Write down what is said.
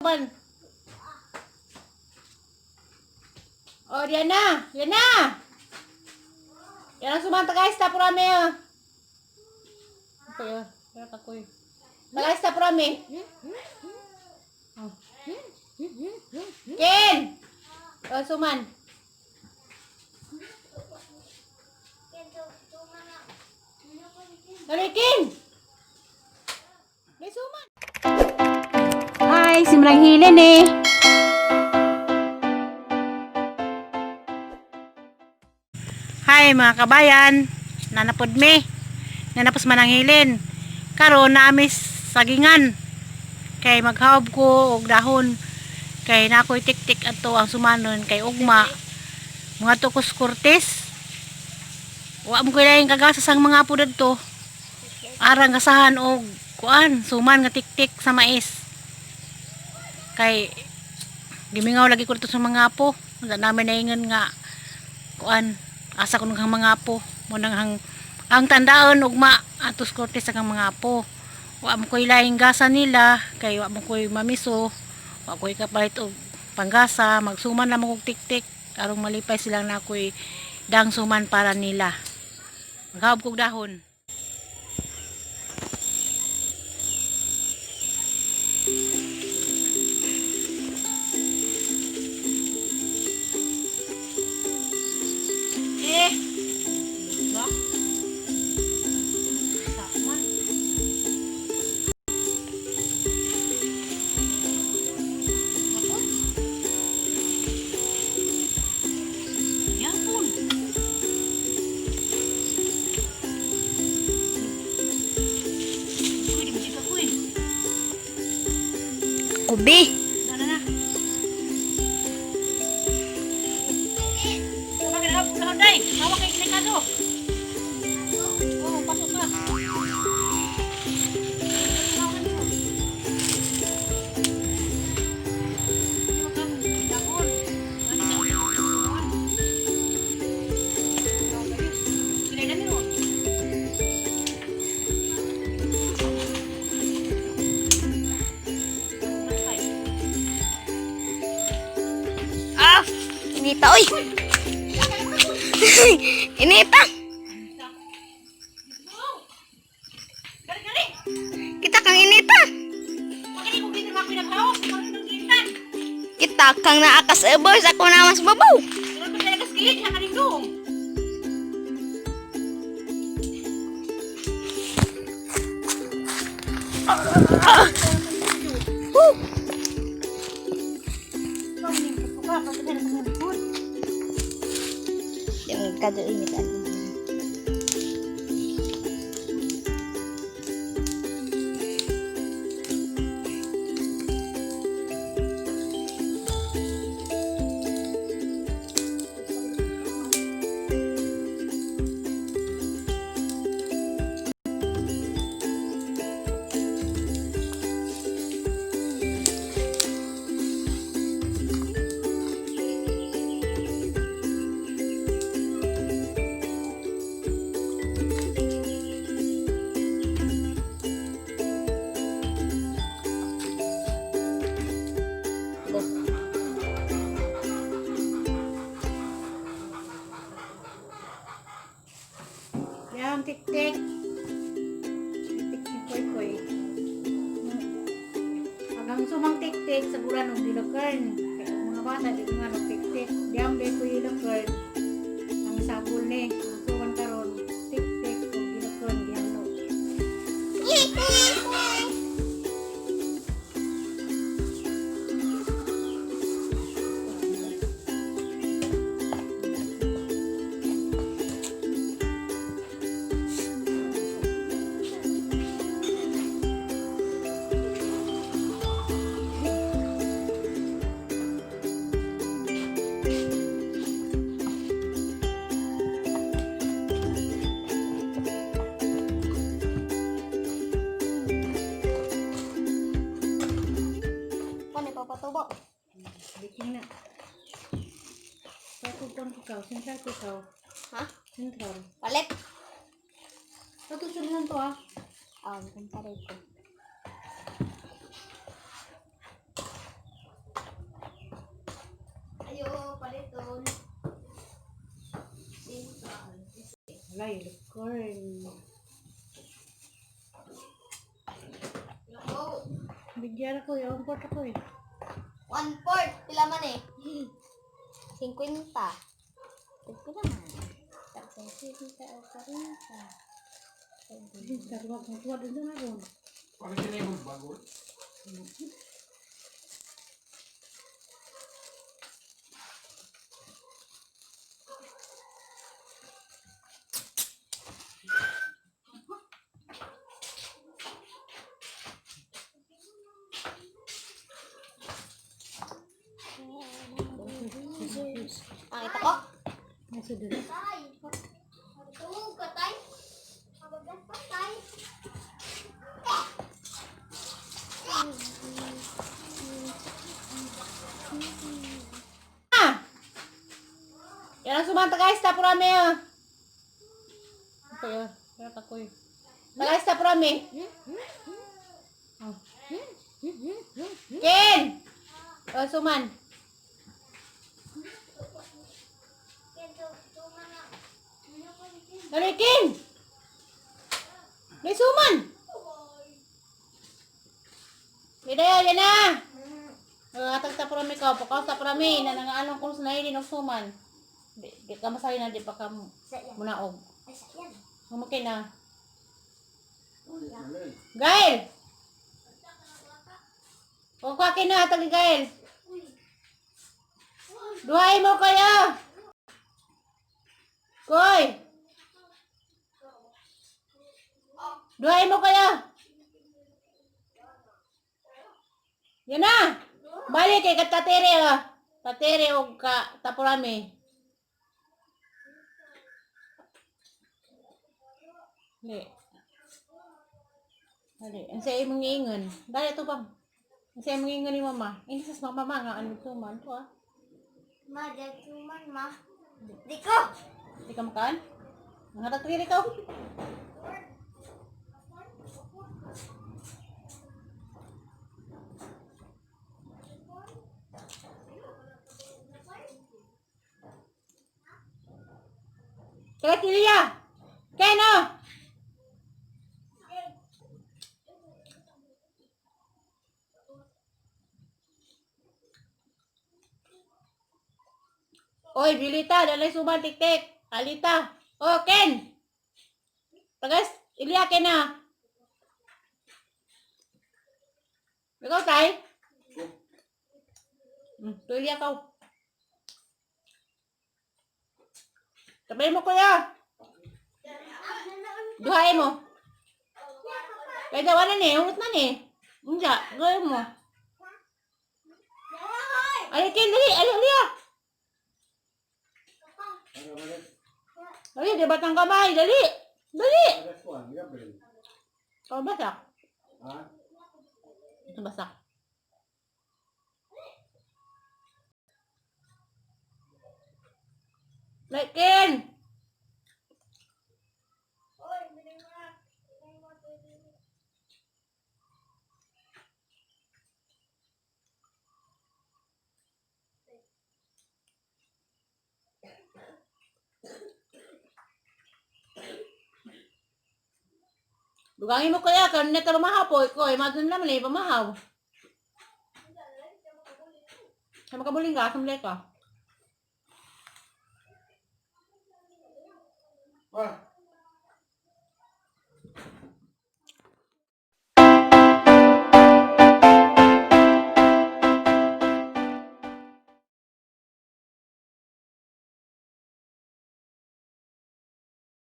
Suman. Oh, Diana! Diana! Yan ang suman, tagay sa purame ah. Ako yun. Pero kakoy. Tagay sa purame. Oh. Ken! Oh, suman. Dali, Ken! May suman! Hi, simrang hilin eh. Hi mga kabayan, nanapod mi. Nanapos mananghilin. Karon naamis sagingan. Kay maghaob ko og dahon. Kay nakoy tik-tik adto ang sumanon kay ugma. Mga tukos kurtis. Wa mo kailangan kagasa sang mga apo dadto. Arang gasahan og kuan, suman nga tik-tik sa mais. Kay gimingaw lagi ko dito sa mga apo. Wala namin naingon nga kuan, asa ko nang mga apo. Mo nang ang tandaan ugma atos korte sa kang mga apo. Wa mo koy laing gasa nila kay wa mo koy mamiso. Wa koy kapalit og panggasa, magsuman lamang og tik-tik aron malipay silang na ako'y dang suman para nila. Maghaob kog dahon. Eh. Ba? Sakman. Yapon. Yapon. Uy, di ba ko eh. Kubi. Na na na. Sama ka na ako, day. Hawak kay Ricardo. Oh, pasok ka. Ah! Inita, oy! Inita! Kita kang inita! Kita kang naakas ebos, ako na mas babaw. Woo! Yung kado inita. Yang tik-tik. Tik-tik ni Koy Koy. Hanggang sumang tik-tik sa bulan ng dilakern. Kaya ang mga bata di nga ng tik-tik. Diyam di ko dilakern. Ang sabol ni. Ang suwan karon tik-tik ug dilakern gihalo. Ano papatubo? Baking na. Sa kung ikaw, sentral ko ikaw. Ha? Sentral. Palit? Ito sulihan to ah. Ah, kumpare ko. Wala, unicorn. Bigyan ako, yung port ako eh. 1/4. Pila man eh? 50. Pila man? 50 o 40. Tarwag, magtuwa din na ron. Bakit sila yung bago? Ang ito ko? Nasa doon. Tay. Tungog ka, tay. Mabagat pa, tay. Ah! Yan ang sumanta guys, tapo rami ah. Okay ah, pero kakoy. Guys, tapo rami. Oh. Ken! Oh, suman. Dali, Ken! May suman! Bida, yan na! Nagagatag sa prami ka, pakaw sa prami, na nangaanong kung sa og suman. Di, di ka masali na, di pa ka munaog. Ay, yan. Humukay na. Gail! O, kwakin na, hatag ni Gail. Duhay mo kaya! Koy! Duhay mo kaya! Yan na! Balik kay katatere ah. Tatere o ka tapurami. Dali. Dali. Ang sa imong giingon. Dali ito bang. Ang sa imong giingon ni mama. Hindi sa mama nga ano to man to ah. Ma, man, ma. Di ko! Di ka makaan? Mga tatere ka. Kaya Tilia! Keno! Oy, Bilita, dalay suman tik-tik. Alita. Oh, Ken. Tagas, Ilya, Ken na. Ikaw, tay. To Ilya ka. Sabay mo, kuya. Duhain mo. Kaya daw na ni, ungot na ni. Unja, gawin mo. Ay, Ken, dali, ay, Ilya. Dali, di batang kamay, dali. Dali. Oh, basak. Ha? Ito basak. Ken! Dugangin mo kaya, karon na ka pamahaw po. Ikaw, eh, madun naman eh, pamahaw. Sa makabuling ka, sumli ka. Pa!